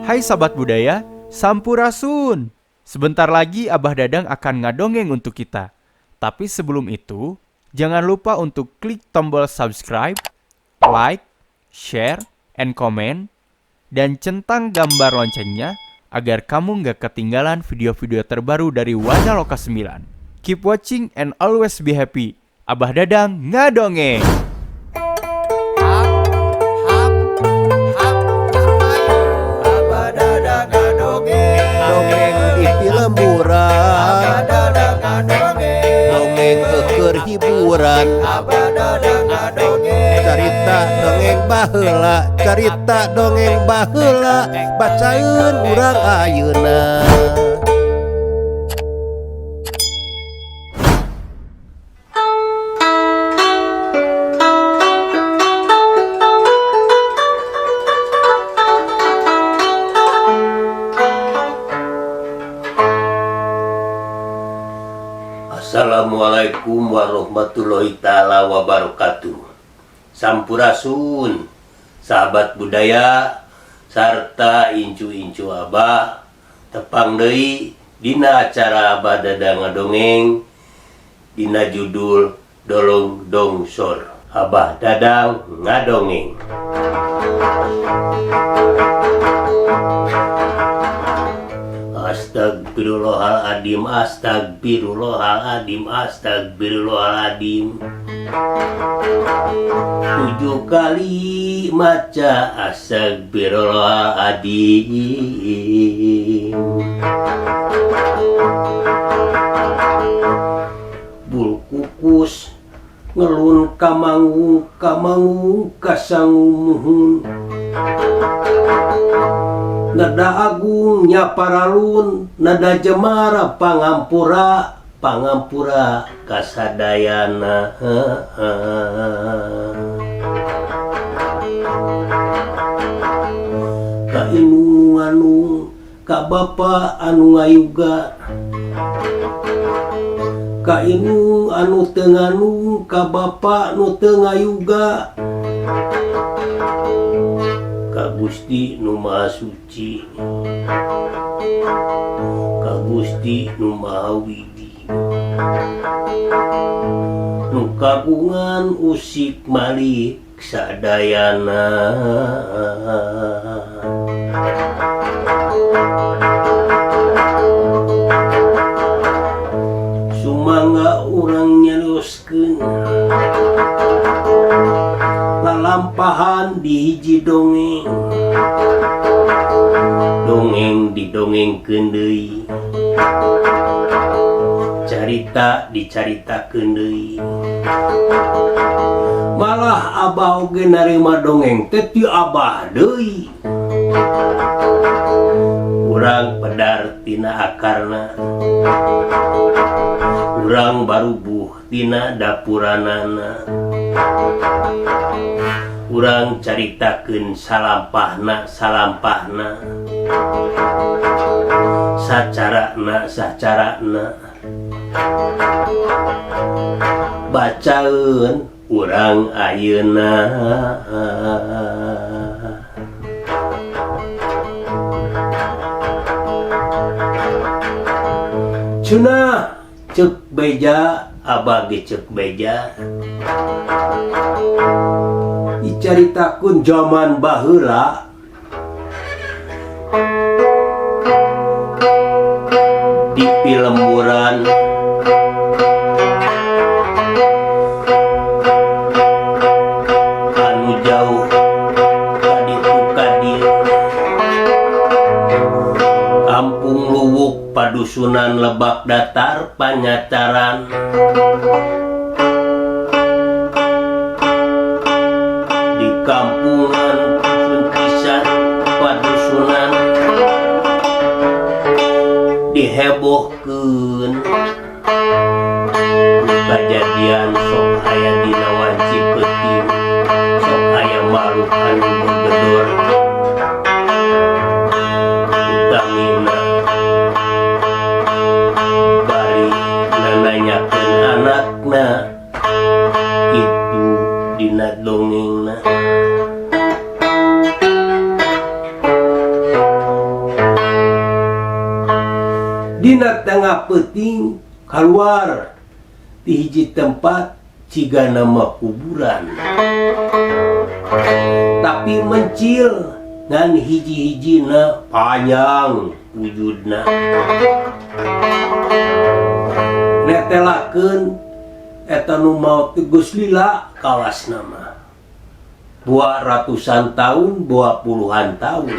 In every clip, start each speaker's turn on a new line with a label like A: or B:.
A: Hai sahabat budaya, Sampurasun. Sebentar lagi Abah Dadang akan ngadongeng untuk kita. Tapi sebelum itu, jangan lupa untuk klik tombol subscribe, like, share, and comment, dan centang gambar loncengnya agar kamu nggak ketinggalan video-video terbaru dari Wanaloka 9. Keep watching and always be happy. Abah Dadang ngadongeng.
B: Hap, hap, hap, Abah Dadang ngadongeng.
C: Dongeng di pilemburan.
B: Abah Dadang ngadongeng.
C: Dongeng keur hiburan.
B: Abah Dadang ngadongeng.
C: Carita dongeng baheula, carita dongeng baheula, bacaeun urang ayeuna.
D: Assalamualaikum warahmatullahi taala wabarakatuh. Sampurasun sahabat budaya sarta incu-incu Abah, tepang deui dina acara Abah Dadang ngadongeng dina judul Dolong Dongsor. Abah Dadang ngadongeng. Astagfirullahaladzim, astagfirullahaladzim, astagfirullahaladzim. 7 kali maca astagfirullahaladzim. Bulkukus ngelun kamangu kamangu kasangumuhun. Nada agung nyaparalun, nada jemara pangampura, pangampura kasadayana. Ka inung anu, ka bapa anu ngayuga, ka inung anu teu nganung, ka bapa nu teu ngayuga, ka Gusti nu Maha Suci, ka Gusti nu Maha Widi, nu kagungan usik malik sadayana. Sumangga urang nyarioskeun lalampahan di hiji dongeng, dongeng didongengkeun deui, carita dicaritakeun deui. Malah Abah oge narima dongeng teh ti Abah deui. Urang pedar tina akarna, urang barubuh tina dapuranana, urang caritakeun salampahna salampahna, sacarana sacarana. Bacaeun urang ayeuna. Cenah ceuk beja, Abah ge ceuk beja. Dicaritakeun jaman baheula, di pilemburan anu jauh kaditu kadieu, kampung Luwuk padusunan Lebak Datar Panyacaran. Di kampungan dusun pisan padusunan dihebohkeun kajadian sok aya dina wanci peuting, sok aya makhluk anu bergedor. Utamina bari nananyakeun anakna itu dina dongengna. Dina tengah peuting kaluar di hiji tempat ciga nama kuburan tapi mencil ngan hiji-hijina panjang wujudna netelakeun eta nu maot teh geus lila kawas nama buah ratusan tahun buah puluhan tahun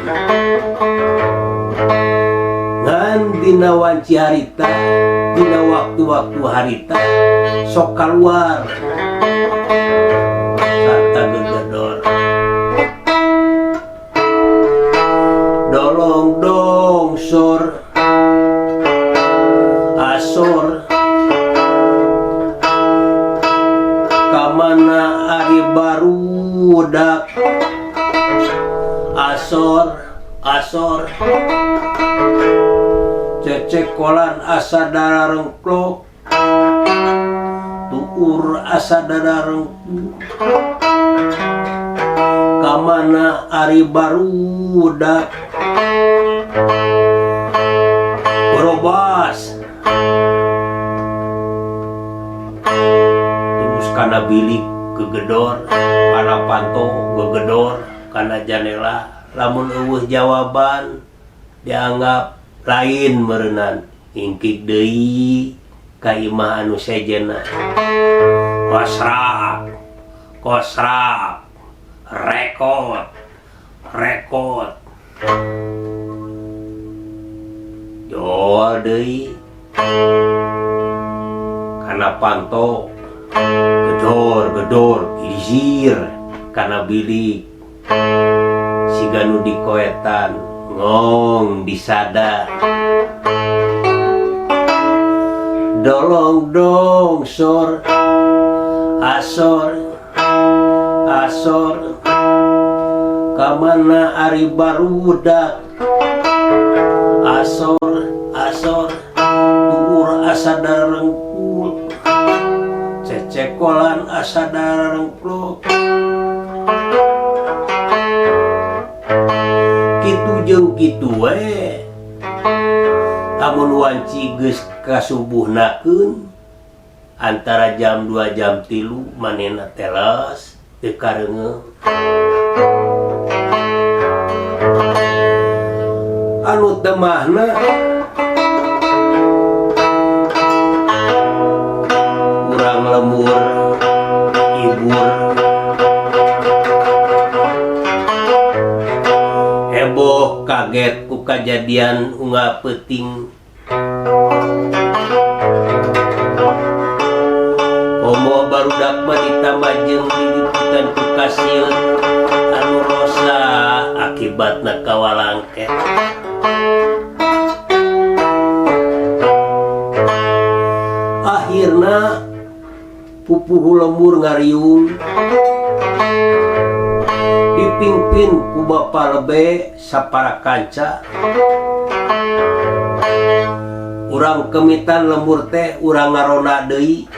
D: ngan dina wanci harita dina waktu-waktu harita sok kaluar sarta gegedor dolong dongsor asor kamana ari barudak asor asor cecekolan asa dararengklok tuur asa dararengku kamana ari barudak berobas terus kana bilik gegedor kana panto gegedor kana janela lamun eueuh jawaban dianggap lain meureunan ingkik deui ka imah anu sejenna kosrap kosrap rekod rekod jol deui kana panto gedor gedor gilisir kana bilik siga nu dikoetan ngong disada dolong dongsor asor asor kamana ari barudak asor asor tuur asa darengkul cecekolan asa darengklok kitu jeung kitu we lamun wanci geus kasubuhnakeun antara jam 2 jam 3 manehna teles teu kareungeuh anu temahna urang lembur ibur heboh kaget ku kajadian unggal peuting komo barudak mah ditambah jeung diliputan ku kasieun anu rosa akibatna kawalangket akhirna pupuhu lembur ngariung dipimpin ku Bapa Lebe sapara kanca urang kemitan lembur teh urang ngarona deui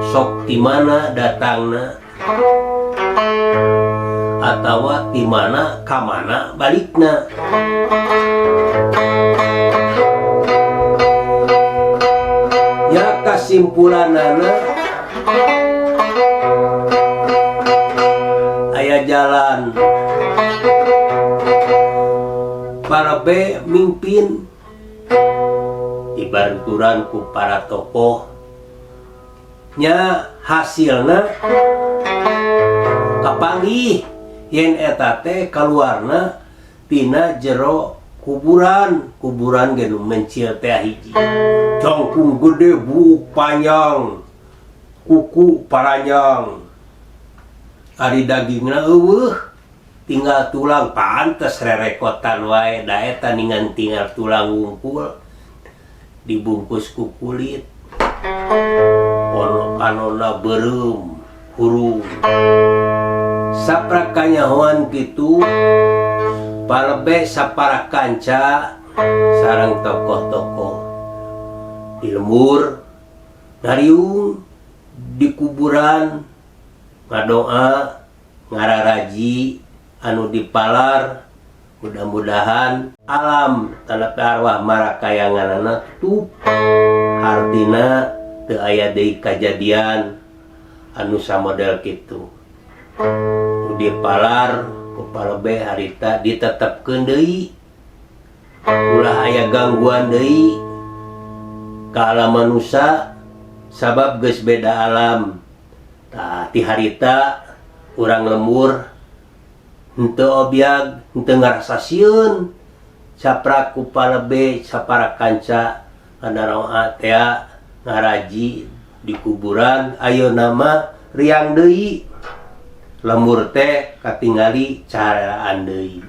D: sok ti mana datangna atawa ti mana ka mana balikna ya kasimpulanana aya jalan para B mimpin dibanturan ku para tokoh nya hasilna kapanggih yen eta teh kaluarna tina jero kuburan kuburan ge nu mencil teh hiji jangkung gede buuk panjang kuku paranjang ari dagingna eueuh tinggal tulang pantes rerekotan wae da eta ningan tinggal tulang wungkul dibungkus ku kulit ono panona beureum hurung saprak kanyahoan kitu palebe sapara kanca sareng tokoh-tokoh di lembur ngariung di kuburan ngadoa ngararaji anu dipalar Mudah-mudahan alam tanapi arwah marakayanganana tutup hartina teu aya deui kajadian anu samodel kitu. Nu dipalar ku palebeh harita ditetepkeun deui ulah aya gangguan deui ka alam manusa sabab geus beda alam. Tah ti harita urang lembur henteu obyag henteu ngarasa sieun saprak ku palebe sapara kanca ngadaroa tea ngaraji di kuburan ayeuna mah riang deui lembur teh katingali caharaan deui.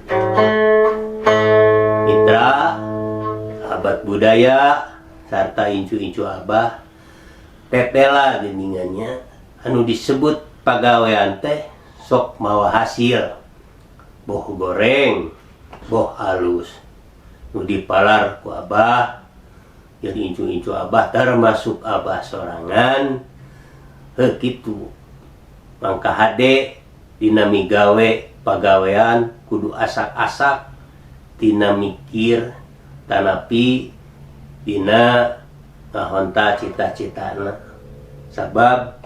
D: Mitra sahabat budaya sarta incu-incu abah tetela geuningannya anu disebut pagawean teh sok mawa hasil boh goreng boh alus nu dipalar ku abah jeung incu-incu abah termasuk abah sorangan heuh kitu mangka hade dina migawe pagawean kudu asak-asak tina mikir tanapi dina ngahonta cita-citana sabab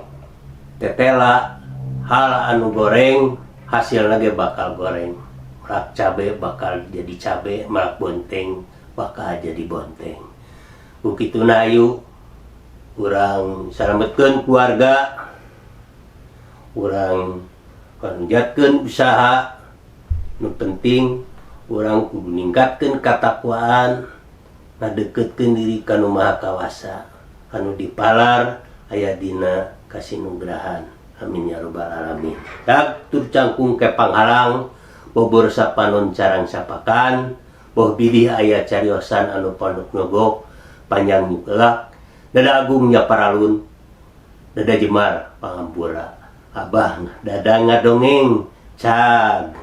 D: tetela hal anu goreng hasilna ge bakal goreng, melak cabe bakal jadi cabe, melak bonteng bakal jadi bonteng. Ku kituna ayu urang salametkeun keluarga, urang panjatkeun usaha, nu penting urang kudu ningkatkeun katakwaan, ngadeukeutkeun diri ka Nu Maha Kawasa anu dipalar aya dina kasinugrahan. Amin ya robbal alamin. Dag tur cangkung ke panghalang bobor sapanon carang sapakan boh bilih aya cariosan anu panuk nyogok panjang nyukelak dada agung nya paralun dada jemar pangampura abah dada ngadongeng cag.